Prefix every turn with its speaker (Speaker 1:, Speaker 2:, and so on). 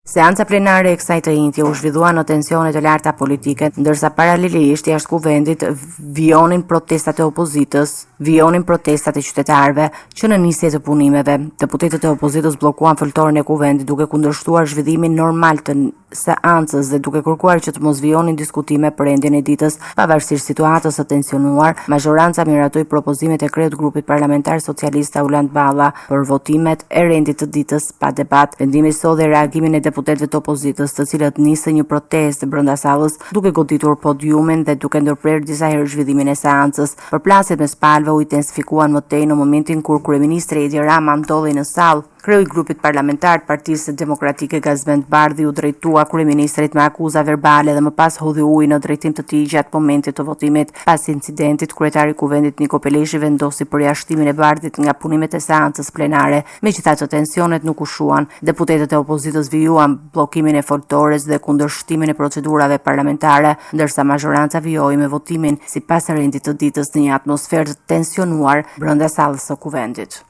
Speaker 1: Seanca plenare e kësaj të enjtje u zhvillua në tensione të larta politike, ndërsa paralelisht jashtë kuvendit vijonin protestat e opozitës, vijonin protestat e qytetarëve që në nisje të punimeve. Deputetët e opozitës bllokuan foltoren e kuvendit duke kundërshtuar zhvillimin normal të seancës dhe duke kërkuar që të mos vijonin diskutime për rendin e ditës. Pavarësisht situatës së tensionuar, mazhoranca miratoi propozimet e kreut të grupit parlamentar socialist Taulant Balla për votimet e rendit të ditës pa debat. Vendimi solli reagimin e deputetëve të opozitës, të cilët nisën një protestë brenda sallës, duke goditur podiumin dhe duke ndërprerë disa herë zhvillimin e seancës. Përplasjet mes palëve u intensifikuan më tej në momentin kur kryeministri Edi Rama ndodhej në sallë. Kreu i grupit parlamentar të Partisë Demokratike Gazment Bardhi iu drejtua kryeministrit me akuza verbale dhe më pas hodhi ujë në drejtim të tij gjatë momentit të votimit. Pas incidentit, kryetari i Kuvendit Niko Peleshi vendosi përjashtimin e Bardhit nga punimet e seancës plenare. Megjithatë, tensionet nuk u shuan. Deputetët e opozitës vijuan bllokimin e foltores dhe kundërshtimin e procedurave parlamentare, ndërsa mazhoranca vijoi me votimin sipas rendit të ditës në një atmosferë të tensionuar brenda sallës së Kuvendit.